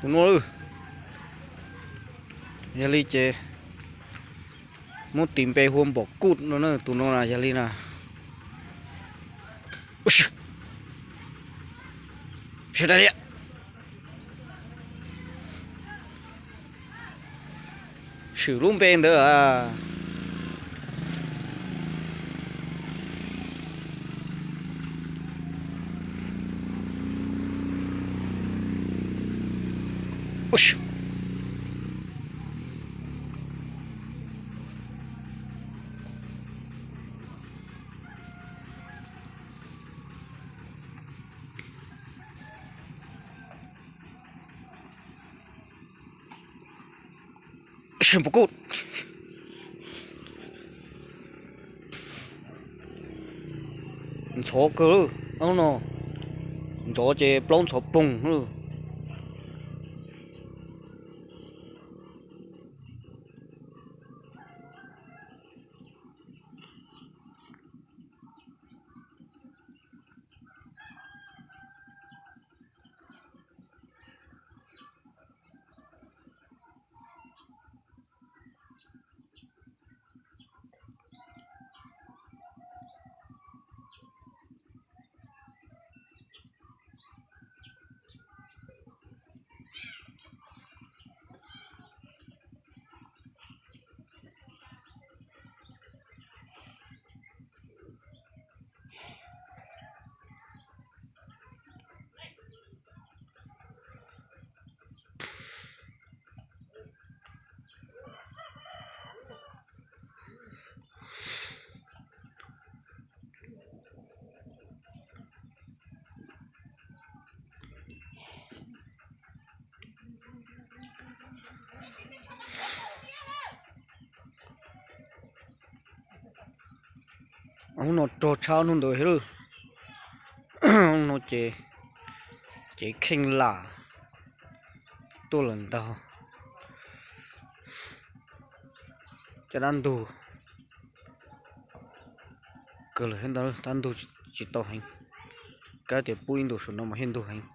Tus no lawm. Yog li ces muab tis npe hu ua Npom Kuj no na, tus no na yog li na. Sawv daws, swm lub npe ntawd. Ntxhov kawg lawm no, ntxov ces plaub ntxhov poog lawm. Ub no rog tshaj hnub ntawd thiab lawm. Ub no ces cev kheej lam tuaj lawm ntag. Cov dab ntug kawg lawm thiab ntag, dab ntug tsis tau heev. Kab tias pub ib ntus saum no mas thiaj ntug heev.